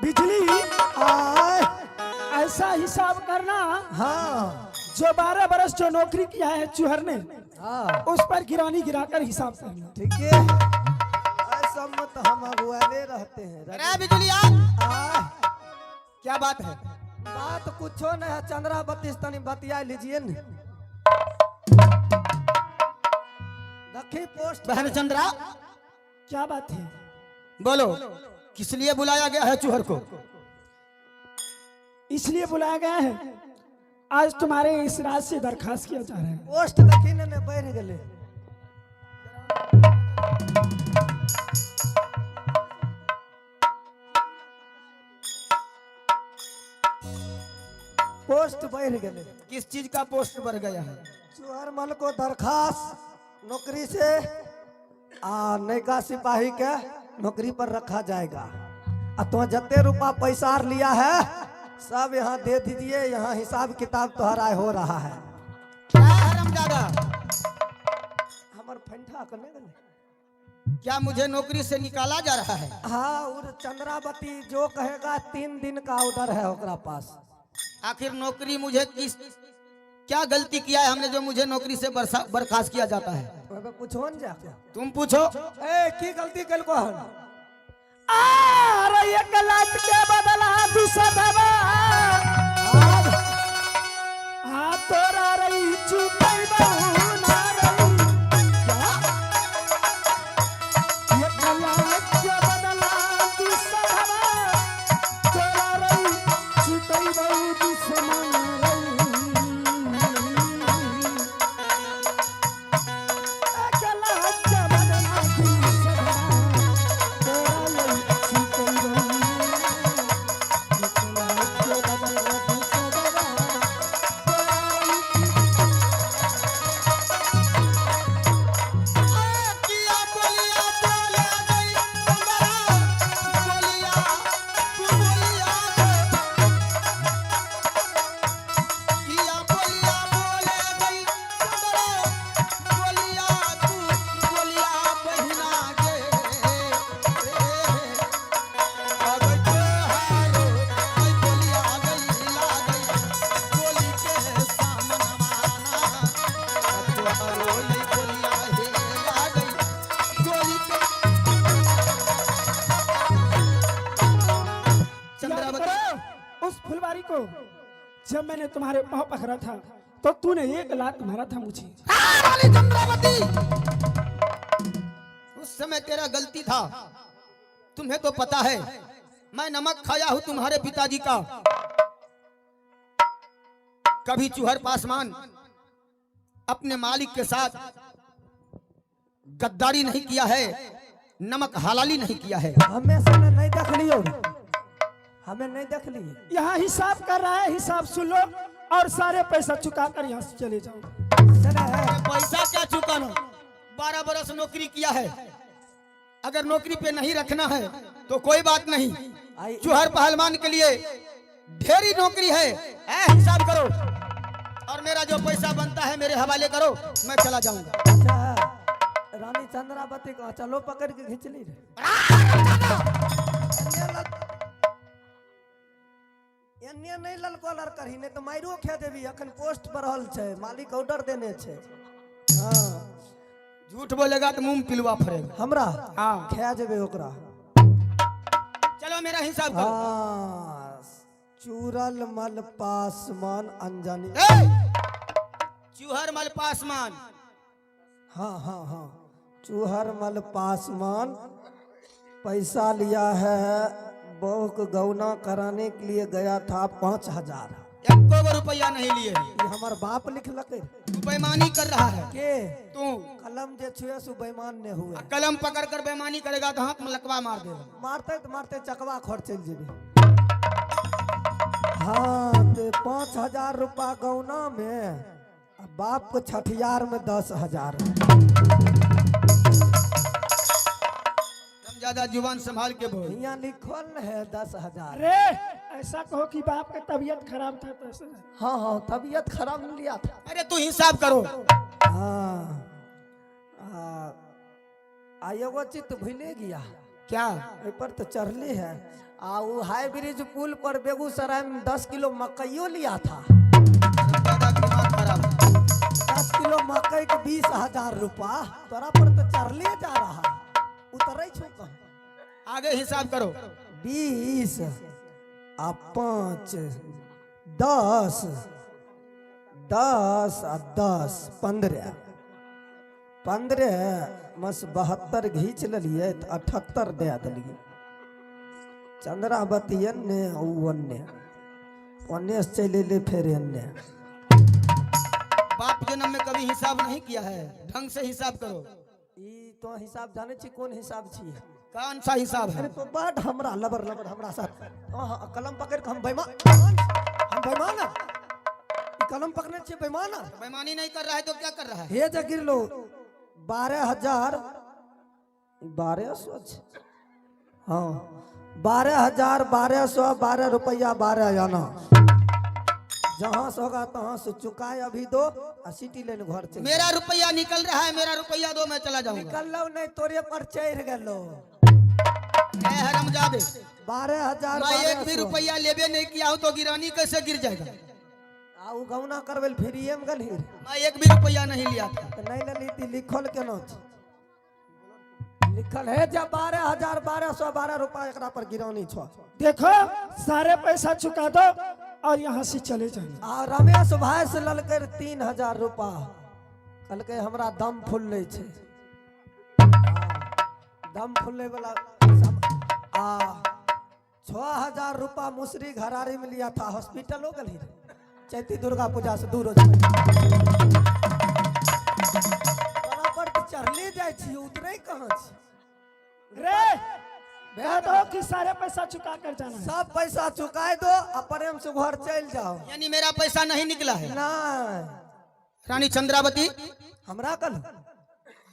बिजली आय ऐसा हिसाब करना। हाँ। जो 12 बरस जो नौकरी किया है चूहर ने, हाँ, उस पर गिरानी गिराकर हिसाब करना। ठीक है, ऐसा मत, हम अगुआले रहते हैं। अरे बिजलिया, आय। क्या बात है? बात कुछो नहीं है चंद्रावती, तनी बतिया लीजिए न। दखी पोस्ट। बहन चंद्रा। क्या बात है? बोलो, किस लिए बुलाया गया है चूहर को? इसलिए बुलाया गया है, आज तुम्हारे इस राज से दरखास्त किया जा रहा है। पोस्ट दखी ने ने बढ़ गेले। पोस्ट बढ़ गेले। किस चीज का पोस्ट बढ़ गया है? चुहर मल को दरखास्त नौकरी से आ नयका सिपाही के नौकरी पर रखा जाएगा। आ तो जते रुपा पैसा आर लिया है, सब यहाँ दे दीजिए। यहाँ हिसाब किताब तोहरा हो रहा है। क्या हरामजादा! हमर फंठा कने गेले? क्या मुझे नौकरी से निकाला जा रहा है? हाँ, और चंद्रावती जो कहेगा, 3 दिन का ऑर्डर है ओकरा पास। आखिर नौकरी मुझे किस क्या गलती किया है हमने जो मुझे नौकरी से बर्खास्त किया जाता है? ओहिमे पूछो न जाके। तुम पूछो। ए, की गलती केलको हन? अरे 1 लाख के बदला दूसरा आब हाँ तोरा रही चुपई बहू ना रही। क्या 1 लाख के बदला दूसरा तोरा रही चुपई बहू दुश्मन रही। 1 लाख के बदला दूसरा तोरा रही चुपई बहू। 1 लाख के बदला दूसरा तोरा रही। किया बोलिया बोले गई चंद्रा, बोलिया तू बोलिया। किया बोलिया बोले गई चंद्रा, बोलिया तू बोलिया बहिना गे। अब तोहारो आई बोलिया गई ला गई बोली के सामन माना। तोहारो आई बोलिया हे ला गई गोली के याद चंद्रावती। करो उस फुलवारी को, जब मैंने तुम्हारे पाँव पकड़ा था तो तूने 1 लाख मारा था मुझे। हाँ, रानी चंद्रावती, उस समय तेरा गलती था। तुम्हें तो पता है, मैं नमक खाया हूं तुम्हारे पिताजी का। कभी चूहर पासवान अपने मालिक के साथ गद्दारी नहीं किया है, नमक हलाली नहीं किया है। हमें सुने नहीं देख लियो, हमें नहीं देख लिए। यहाँ हिसाब कर रहा है, हिसाब सुन लो और सारे पैसा चुका कर यहाँ से चले जाओ। सुने है। पैसा क्या चुकाना? 12 बरस नौकरी किया है। अगर नौकरी पे नहीं रखना है तो कोई बात नहीं। आई। चूहर पहलवान के लिए ढेरी नौकरी है। ए, हिसाब करो और मेरा जो पैसा बनता है मेरे हवाले करो, मैं चला जाऊंगा। अच्छा, रानी चंद्रावती को चलो पकड़ के खींच ली रे। एन्ने नहीं ललको लड़कही, नहीं तो मारियो खे देबी। अखन पोस्ट पर रहल छै, मालिक ऑर्डर देने छै। हाँ। झूठ बोलेगा तो मुंह में पिलुआ फरेगा। हमरा? हाँ। खा जेबे ओकरा। चलो, मेरा हिसाब करो। हाँ, चूरल मल पासमान अंजनी। ए! चूहर मल पासमान। हाँ, चूहर मल पासमान पैसा लिया है, बहू को गौना कराने के लिए गया था, 5,000। एको गो रुपया नहीं लिए हैं। ये हमर बाप लिखलकै। तू बेईमानी कर रहा है। के? तू। कलम जे छुए सो बेईमान ने हुए। कलम पकड़ कर बेईमानी करेगा तो हाथ में लकवा मार देगा। मारते तो मारते चकवा खर चल जेबे। हाँ, तो 5,000 रुपा गौना में आ बाप को छठियार में 10,000। कम ज्यादा जुबान संभाल के बोल। यहाँ लिखल है 10,000। अरे, ऐसा कहो कि बाप का तबीयत खराब था तो ऐसे। हाँ, तबीयत खराब लिया था। अरे, तू हिसाब करो। हाँ, आ एगो चीज तो भूले गया। क्या? एहि पर तो चढ़ली है। आ वो हाई ब्रिज पुल पर बेगूसराय में 10 किलो मकइयो लिया था। दादा, दिमाग खराब है। 10 किलो मकई के 20,000 रुपा तोरा पर तो चढ़ले जा रहा, उतरे छो कहाँ? आगे हिसाब करो। 20 आ 5, 10, 10 आ 10, 15, 15 मस 72 घींच लेलियै तऽ 78 दए देलियै। चंद्रावती एन्ने, ऊ ओन्ने, ओन्ने से चलि एलै फेर एन्ने। बाप जन्म में कभी हिसाब नहीं किया है, ढंग से हिसाब करो। ई तो हिसाब जानै छी कोन हिसाब छी? कौन सा हिसाब है? अरे तो बड हमरा लबर लबर हमरा साथ। हाँ, कलम पकड़ के हम बेईमान, हम बेईमान, ई कलम पकड़ने छियै बेईमान। बेईमानी नहीं कर रहा है तो क्या कर रहा है? हे जे गिरलो 12,200 छै। हाँ, 12,212 रुपया 12 आना। जहाँ से होगा तहाँ से चुकाए अभी दो आ सिटी लाइन घर चल। मेरा रुपया निकल रहा है, मेरा रुपया दो, मैं चला जाऊंगा। निकललो नहीं, तोरे पर चढ़ गेलो। ए हरामजादे! 12,000 मैं एक भी 1200। रुपया लेबे नहीं किया हूं तो गिरानी कैसे गिर जाएगा? आ उ गौना करबे फ्रीए में गेलही। मैं एक भी रुपया नहीं लिया था। तऽ नहि लेली ती लिखल केना छै? लिखल है जब 12,212 रुपया एकरा पर गिरानी छो। देखो, सारे पैसा चुका दो और यहाँ से चले जाना। आ रमेश भाई से ललकै 3000 रुपा, कहलकै हमरा दम फुल्लै छै। हाँ, दम फुल्लै वाला आ 6000 रुपा मुसरी घरारी में लिया था, हॉस्पिटलो गेलही रहे। चैती दुर्गा पूजा से 2 रोज पहिले। तोरा पर तऽ चढ़ले जाइ छी, उतरे कहाँ छी? रे, कह दो कि सारे पैसा चुका कर जाना है। सब पैसा चुकाए दो आ प्रेम से घर चलि जाओ। यानी मेरा पैसा नहीं निकला है? नहीं। रानी चंद्रावती! हमरा कल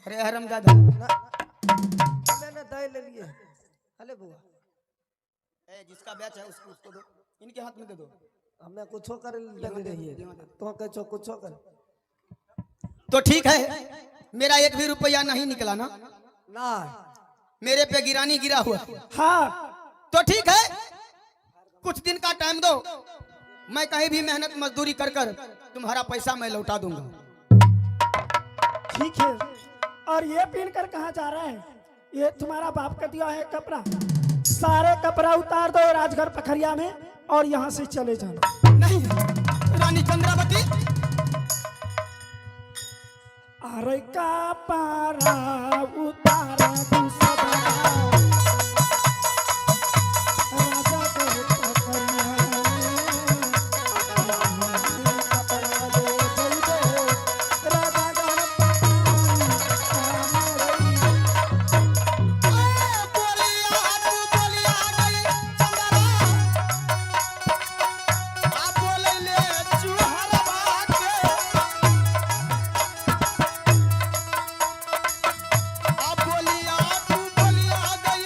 अरे हरामजादा! हमे ने दै लेलिए, अले बुआ। ए, जिसका बैच है उसको उसको दो, इनके हाथ में दे दो। हमे कुछो करे देने रहिए, तो कहै छो कुछो कर। तो ठीक है, मेरा एक भी रुपया नहीं निकला ना? नहीं। मेरे पे गिरानी गिरा हुआ है? हाँ। तो ठीक है, कुछ दिन का टाइम दो, मैं कहीं भी मेहनत मजदूरी कर कर तुम्हारा पैसा मैं लौटा दूंगा। ठीक है, और ये पहन कर कहाँ जा रहा है? ये तुम्हारा बाप का दिया है कपड़ा। सारे कपड़ा उतार दो राजघर पखरिया में और यहाँ से चले जाना। नहीं रानी चंद्रावती! अरे का पारा उतारा तू सदा राजा के पखरिया में। कपड़ा दे दे राजा गणपति। बोलिया तू बोलिया गई चंद्रा, आ बोले ले चूहरवा के, आ बोलिया तू बोलिया गई।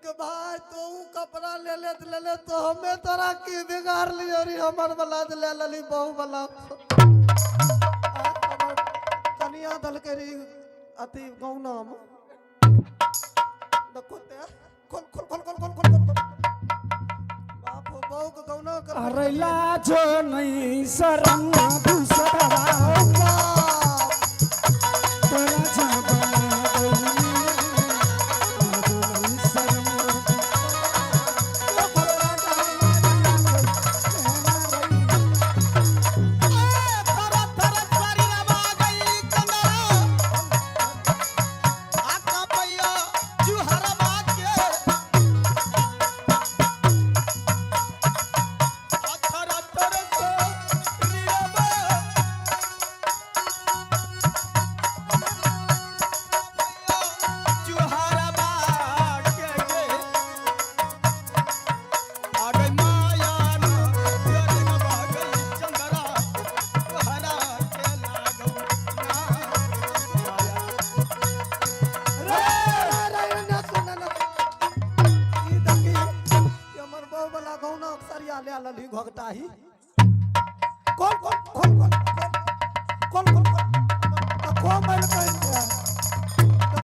के भाई, तो ऊ कपड़ा ले ले ले ले, तो हमें तोरा की बिगाड़ लियो रे? हमर वाला ले लली, बहु वाला। हमर कनिया दलके री अथी गौना में देखो ते। खोल खोल खोल खोल खोल खोल खोल। बाप, बहु के गौना कर। अरे लाजो नहीं शरम दूसरा। बाप। तोरा जबना गौनी, लाजो नहीं शरम। थर थर शरीरवा गई चंदरा, आका पैया जुहरवा के। आ थर थर शरीरवा जुहरवा के गे। आ गई माया ना जरगवा गई चंदरा, तोहरा के लागौ ना माया। रे रे रे, ना सुन ना, ई देखी, ई हमर बहु वाला गौना सरिया ले लली घोघटाही।